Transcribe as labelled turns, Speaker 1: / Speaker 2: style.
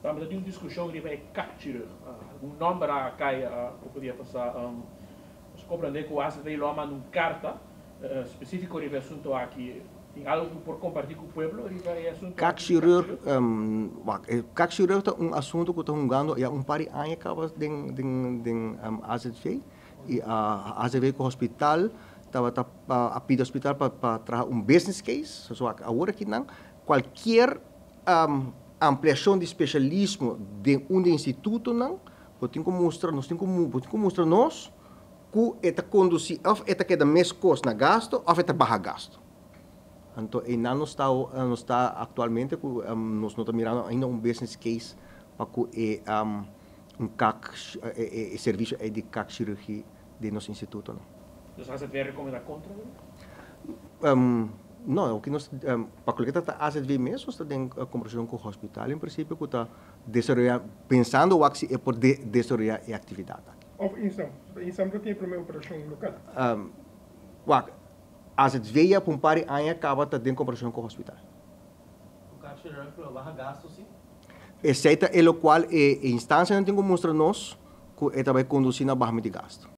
Speaker 1: Tambe tin un diskushon riba e kakchirurg. Un nòmber a kai ku podia pasa. Nos komprendé ku AZV lo a manda un karta spesífiko riba e asuntu aki. Tin algu ku por kompartí ku pueblo riba e asuntu aki?
Speaker 2: Kakchirurg, wak, e kakchirurg ta un asuntu ku ta hungando ya un par di aña kaba den den den AZV. I AZV ku hospital tabata a pidi hospital pa pa traha un business case. So wak, awor akinan kualkier Ampliashon di spesialismo den un di e institutonan, bo tin ku mustra, nos tin ku, bo tin ku mustra nos ku e ta kondusí òf e ta keda meskos na gastu òf e ta baha gastu. Anto einan nos ta, nos ta aktualmente ku nos no ta mirando ainda un business case pa ku e un kak, e servisio ei di kakchirurgi den nos institutonan.
Speaker 1: Nos AZV a rekomendá kontra bo?
Speaker 2: No, oke nos, pa ku loke ta ta AZV mes nos ta den kombershon ku hospital en prinsipio ku ta desaroyá, pensando wak si e por desaroyá e aktividat aki.
Speaker 3: Òf INSAM, pasobra INSAM ta tin e promé operashon lokal.
Speaker 2: Wak, AZV ya pa un par di aña kaba ta den kombershon ku hospital.
Speaker 4: Ku Kaapstad lo baha gasto si?
Speaker 2: Esei ta e lokual e instansianan tin ku mustra nos ku e ta bai kondusí na bahamento di gasto.